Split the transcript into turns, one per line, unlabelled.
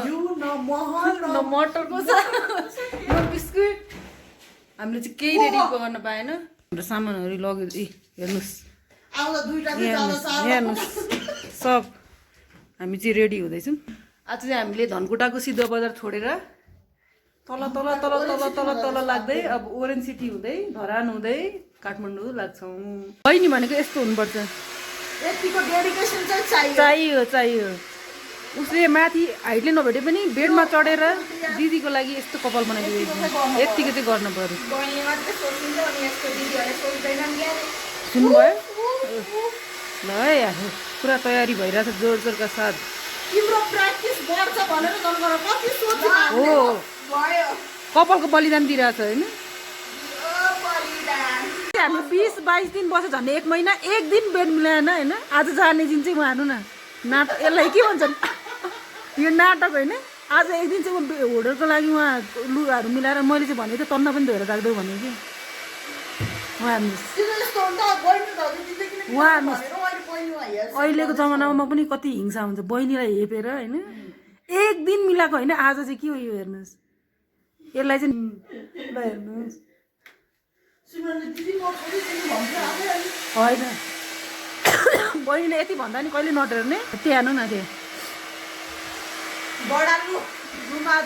घिउ न मह
न मटरको छ न बिस्कुट हामीले चाहिँ केही रेडी गर्न पाएन हाम्रो सामानहरू लग्यो हेर्नुहोस्
आउँदा दुईटा चाहिँ जाँदा चार
हेर्नुहोस् सब हामी चाहिँ रेडी हुँदैछौँ आज चाहिँ हामीले धनकुटाको सिद्धो बजार छोडेर तल तल तल तल तल तल लाग्दै अब ओरेन्ज सिटी हुँदै धरान हुँदै काठमाडौँ लाग्छौँ बहिनी भनेको यस्तो हुनुपर्छ
यतिको डेडिकेसन चाहिँ
चाहियो चाहियो उसले माथि हाइटले नभेटे पनि बेडमा चढेर दिदीको लागि यस्तो कपाल बनाइदिएको यतिको चाहिँ गर्नु पर्यो सुन्नुभयो ल है पुरा तयारी भइरहेछ जोड जोडका साथ
तिम्रो प्र्याक्टिस गर्छ भनेर जनगर कति सोच
हो कपालको बलिदान दिइरहेछ होइन हामी 20-22 दिन बस्यो झन् 1 महिना 1 दिन बेड मिलाएन होइन आज जाने दिन चाहिँ उहाँ हेर्नु न नाटक यसलाई के भन्छन् यो नाटक होइन आज एक दिन चाहिँ होटलको लागि उहाँ लुगाहरू मिलाएर मैले चाहिँ भनेको थिएँ तन्ना पनि धोएर राख्दै भने कि उहाँ अहिलेको जमानामा पनि कति हिंसा हुन्छ बहिनीलाई हेपेर होइन 1 दिन मिलाएको होइन आज चाहिँ के हो यो हेर्नुहोस् यसलाई चाहिँ ल हेर्नुहोस् होइन बहिनीले यति भन्दा नि कहिले नटेर्ने त्यहाँ हेर्नु न त्यहाँ
बडालु रुमा